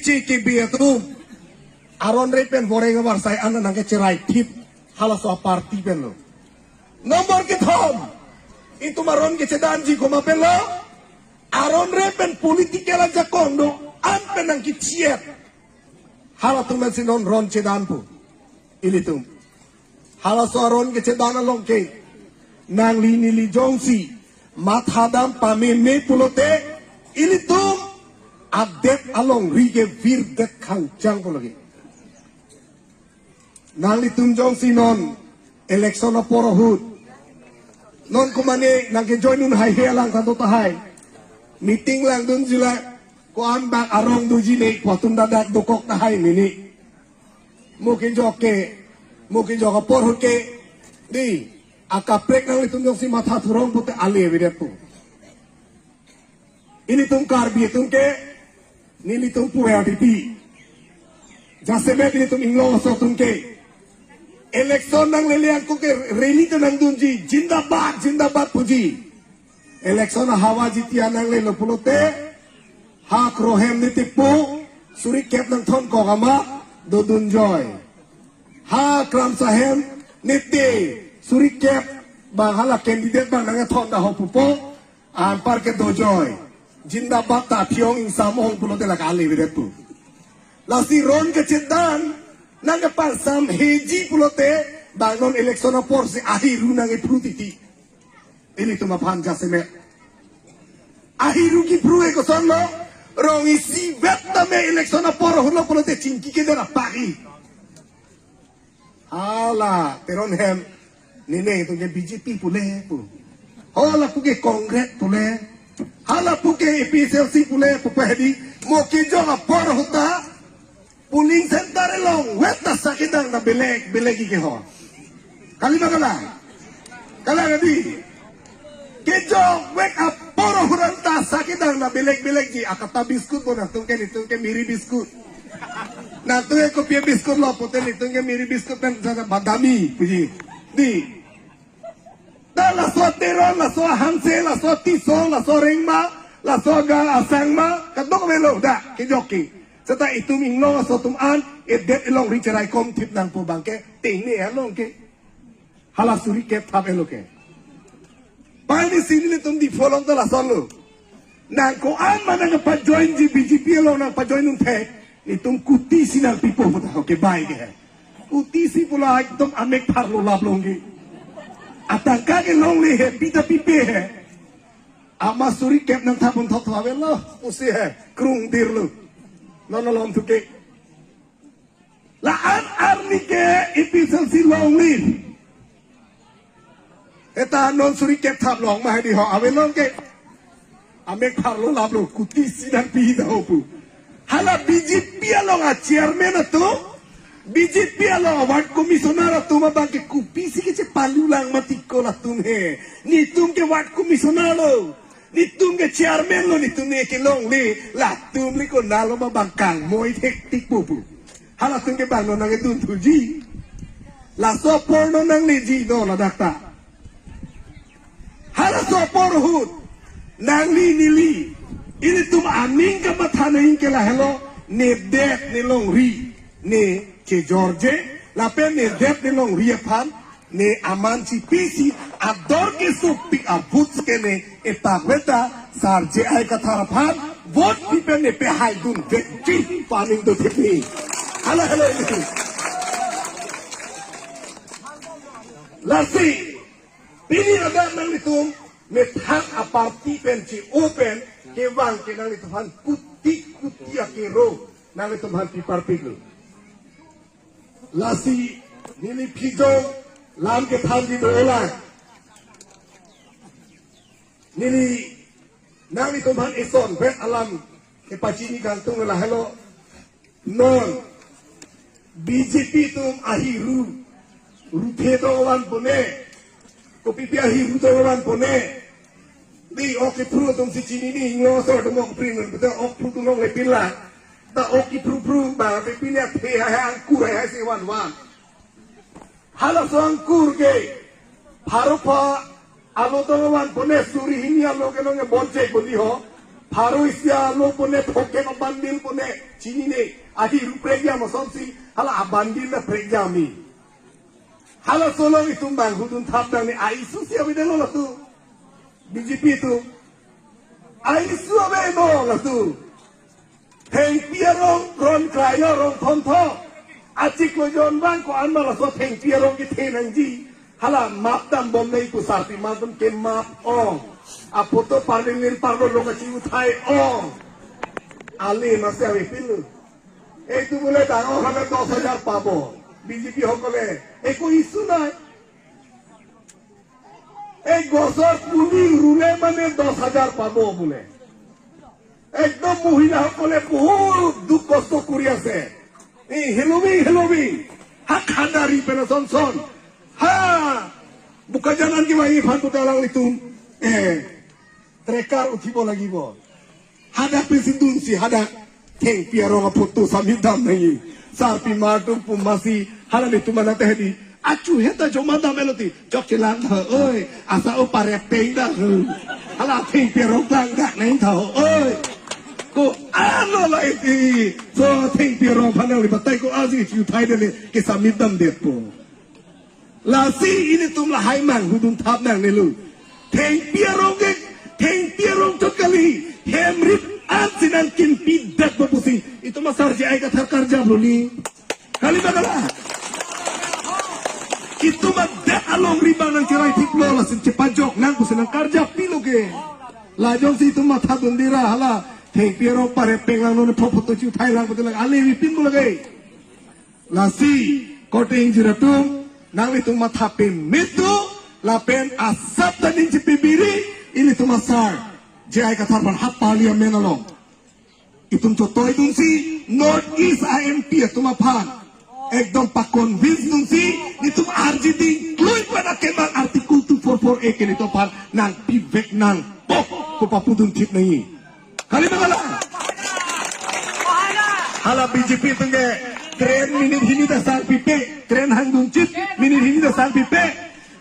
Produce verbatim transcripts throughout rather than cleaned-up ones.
Chiki bi atum. Aron re pen voreng avarsai an nangkecherai thip halaso aparty pen lo. Nombor kethom. Itum aron kechedanji komat pen lo. Aron re pen political ajakong do-an pen nangkechiet. Halatum pensi non ron chedan pu. Ilitum. Halaso aron kechedan along ke. Nangli neli jongsi mathadam pameme pulote. Ilitum adet alongri ke virdet khangchang pulo ke. Nanglitum jongsi non election apor ahut. Non komane nangkejoin un haihe alang ta do tahai. Meeting langdunji la ko-an bak arong doji ne ko atum dadak dokok tahai mini. Mo kejok ke, mo kejok apor ahut ke. Di, akaprek nanglitum jongsi matha thurong pute ale avedet pu. Ilitum Karbi atum ke, nelitum puya titi. Jasemet nelitum inglong aso atum ke. Election nanglele ako ke rally ta nangdunji, jindabad, jindabad puji. Election ahawa jitia nanglelo pulote, ha Kro hem ne tepo, suri kep nangthonkok amat, dodun joi. Ha Kramsa hem ne te, suri kep, bang hala candidate bang nangthon dah ho pupo, anpar ke dojoi. Jindabad ta aphi-ong ingsam hong pulote lake ale avedet pu. Lasi ron kechedan, nangkepangsam heji pulote, bang non election aporsi ahiru nangkephru titi. Ilitum aphan jasemet. Ahiru kephru ke kosonlo, rong isivet tame election apor ahut lo pulote chingki keder apaki. Hala, Teron hem, nene itum ke B J P pule pu. Hala puke Congress pule. Hala puke A P H L C pule, pupe hedi. Mo kejok apor ahut ta. Polling center along, wet ta sakedang na belek, belek ke ho. Kali ba kalang? Kalang adi. Kejok wek apor ahut an ta sakedang na belek belek ji. Akata biscuit bo nangtum ke, nelitum ke Marie biscuit. Nangtum ke kopi biscuit lo pute, nelitum ke Marie biscuit pen sa badami puji. Di. Da laso Teron, laso Hanse, laso Tisso, laso Rengma, laso ga asangma, kadokave lo da kejok ke. Seta itum inglong aso atum an, edet alongri cherai kom thip nangpo bang ke, tengne along ke. Hala suri kep thap elo ke. Pai ni sini nelitum Diphu along ta lason lo. Nang ko-an ma nangpajoin ji B J P along nangpajoin un the. Nelitum kuti si nangpipo puta ho ke bai ke he. Kuti si pula ekdom amek pharlo lap longji. Atangka ke longle he, pita pipe he. Ama suri kep nangthap un thotho avelo. Pusi he, krung dir lo. Non alom thuke. La-an arni ke A P H L C longle. Eta non suri kep thap long ma hedi ho, avelong ke. Amek pharlo lap lo, kuti si nangpi dah ho pu. Hala B J P along a chairman atum, B J P along a ward commissioner atum abang ke kopisi kechepalu lang mati ko latum he. Nelitum ke ward commissioner lo. Nelitum ke chairman lo, nelitum ne kelongle, latum le konatlo ma bang kangmoi thektik po pu. Halatum ke bang non nangkedun thuji. Laso apor non nangleji non ladak ta. Halaso apor ahut. Nangli neli. Ilitum aning kamatha nang ke lahelo. Nedet nelongri. Ne kejorje. Lapen nedet nelongri aphan. Ne aman chipisi ador kesopik a-vote ke ne epak veta Sar J I Kathar aphan vote pipen ne pehai dun vekji paning do thekni. Hala hala ini. Lasi, pini ada nanglitum methang a-party pen chi open kevang ke nanglitum aphan kuti kuti akero nanglitum aphan pipar piglo. Lasi neli phijong lam kethan di dolang. Neli nanglitum aphan eson vet alam kepachini kangtung lahelo. Non B J P atum ahiru ruthe dovan pone. Kopipi ahiru dovan pone. Di ok kiphru atum si chinine, inglong aso atum ok kiphru ngun, betul ok phru atum longle pila. Ta ok kiphru phru, ba, pe pila the hai hai angkur hai hai si wan wan. Halaso angkur ke, pharo pha, alo dovan pone suri hini alo ke nonge bonche boli ho. Pharo isi alo pone, phokep abundle pone, chinine, ahi ruprek jam asonsi, hala abundle na prek jam ni. Halaso along itum banghudun thap nangne, a-issue si avedetlo latum. B J P atum. A-issue avedet latum. Thengpi arong ron klai lo, rong thomtho. Achiklo jon bang ko-an ma laso thengpi arong kethe nangji. Hala map dambom nai pu sarpi ma atum ke map ong. Aphoto parlin lir parlo lo kachi uthai ong. Ale masi avepinlo. Etu bole dangor hale dos hajar pabo. B J P hokole. Eko issue nai. Ek gosor puli rule mane dos hajar pabo bole. Ekdom mohila hokole bohut dukh kosto kuri ase. Ei helobi, helobi. Ha khandari pen asonson. Ha. Bokajan an kevangji aphan puta alanglitum. Eh. Trekar uthibo lagibo. Hadak pensi dunsi, hadak thengpi arong aphoto samit dam nangji. Sarpi ma atum pu masi, hala nelitum anat hedi. Achu heta joma dam-etlo ti. Chokchelang tha oi. Asa o parepeng da ho. Hala thengpi arong tang dak nang tha ho oi. Ko-an lo la iti. So thengpi arong aphan nangli batai ko aji chu thai dele ke samit damdetpo. Lasi ilitum lahai banghudun thap nangnelo. Thengpi arong ke, thengpi arong chot kali, hem rit an si nangkinpidetpo pusi. Itum asar J I Kathar karjap lo ni. Kali ba kala? Itum adet alongri abang nangcherai thiplo, lasi chepajok nang pusi nangkarjap pilo ke. La jongsi itum mathadun dira hala. Thengpi arong parepeng lang non photo chu thai lang puti lang. Ale avepinpo lake. Lasi, korte ingjir atum, nanglitum matha pemit do, lapen asap ta ning chipibiri, ilitum asar J I Kathar aphan ha parliament along. Itum chotoi dunsi, North East a-M P atum aphan. Ekdom pa-convince dunsi, nelitum arjiding, klui pada kemang Article two four four A ke nelitum aphan, nangpivek nangpo, ko papudun thip nangji. Kali ba kala? Hala B J P atum ke train minute hini ta sang pipe, train hangdun chit, minute hini ta sang pipe,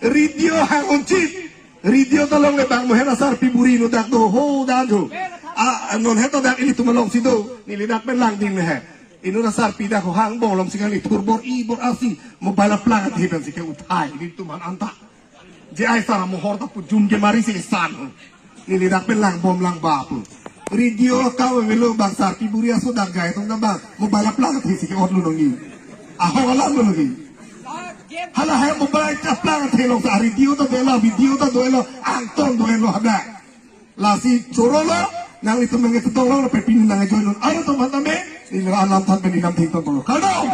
radio hang-un chit, radio ta longle bang mohen asarpi buri no dak do ho dan ho. A, non heto dak ilitum alongsi do, neli dak pen langding le he. Inut asarpi dak ho hang bong alongsi kali thur bor-i bor-a si, mobile aplang athe pensi ke uthai, ilitum an anta. J I sar amohor ta pujum ke mari si isan. Neli dak pen langbom langba pu. Radio ka avelo bang sarpi buri aso dak gai tong bang. Mobile aplang athe si ke otlo nangji. Ahok alam lo nangji. Hala hai mobile aplang athe alongsi radio ta dolo, video ta dolo, angton dolo hadak. Lasi choro lo, nanglitum nangketong lo, pe pini nangjoin lo. Aro atum aphan tame, neli alam than pen inam thik tong lo. Kardom.